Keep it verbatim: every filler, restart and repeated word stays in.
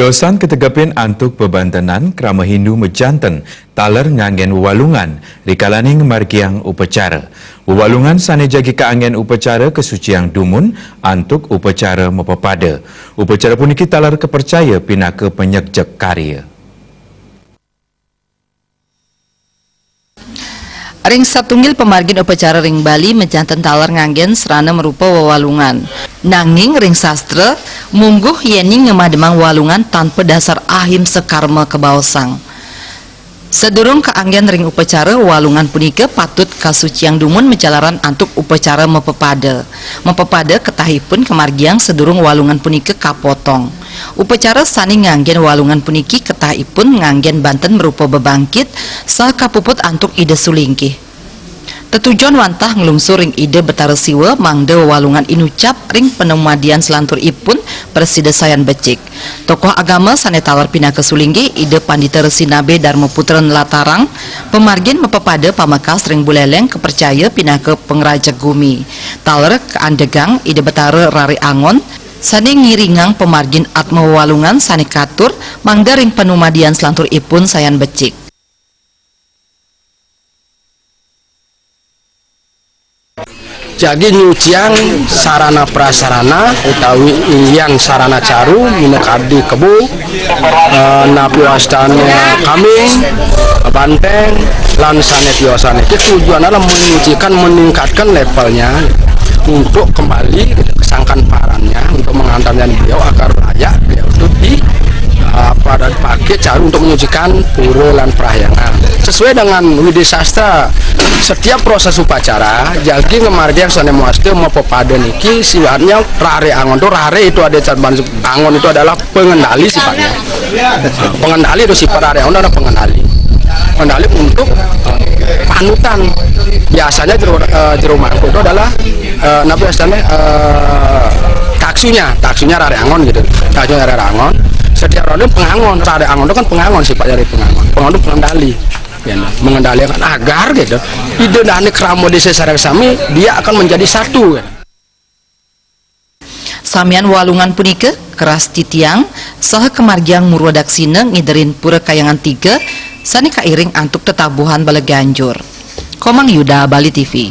Pesan kategepin antuk bebantenan krama Hindu majanten taler nganggén wewalungan rikalaning ngamargiang upacara. Wewalungan sané jagi kaanggén upacara kasuciang dumun antuk upacara mapepada. Upacara puniki taler kapercaya pinaka panyegjek karya. Ring satunggil pamargin upacara ring Bali majanten taler nganggén srana marupa wewalungan. Nanging ring sastra, mungguh yéning ngamademang wewalungan tanpa dasar ahimsa karma kabaosang. Sadurung kaanggén ring upacara, wewalungan punika patut kasuciang dumun majalaran antuk upacara mapepada. Mapepada ketahipun kamargiang sadurung wewalungan punika kapotong. Upacara sané nganggén wewalungan puniki ketahipun nganggén banten marupa bebangkit saha kapuput antuk Ida Sulingkih. Tetujon wantah nglungsur ring Ida Betara Siwa mangda wewalungan inucap ring panumadian salanturipun prasida sayan becik. Tokoh agama sané taler pinaka Sulingkih, Ida Pandita Resi Nabe Darmaputra nlatarang pamargin mapepada pamekas ring Buléléng kapercaya pinaka pangrajeg gumi. Taler kaandegang Ida Betara Rare Angon sané ngiringang pamargin atma wewalungan sané katur mangda ring panumadian salanturipun sayan becik. Jagi nyuciang sarana prasarana utawi inggihan sarana caru minakadi kebo, eh, napi wastané kaming, banténg, lan sané tiosé. Itu tujuan adalah menyucikan, meningkatkan levelnya untuk kembali kesangkan parannya, untuk mengantarkan beliau agar layak beliau itu di, eh, apa, dan pakai caru untuk menyucikan pura lan parahyangan. Sesuai dengan Widya Sastra, setiap proses upacara, jagi ngamargiang sané mawasta mapepada niki sifatnya rare angon. Tuh, rare itu ada, angon itu adalah pengendali sifatnya. Pengendali itu sifat rare angon adalah pengendali. Pengendali untuk, eh, panutan. Biasanya jero, eh, jero mangkuk itu adalah, eh, apa istilahnya, eh, taksunya, taksunya rare angon gitu. Taksunya rare angon. Setiap orang itu pengangon, rare angon itu kan pengangon, sifat dari pengangon. Pengangon itu pengendali. Ya, mengendalikan agar gitu. Ida dané krama desa sareng sami, dia akan menjadi satu, gitu. Samian wewalungan punika keras titiang saha kamargiang murwa daksina ngiderin Pura Kayangan tiga sané kairing antuk tetabuhan bala ganjur. Komang Yuda, Bali T V.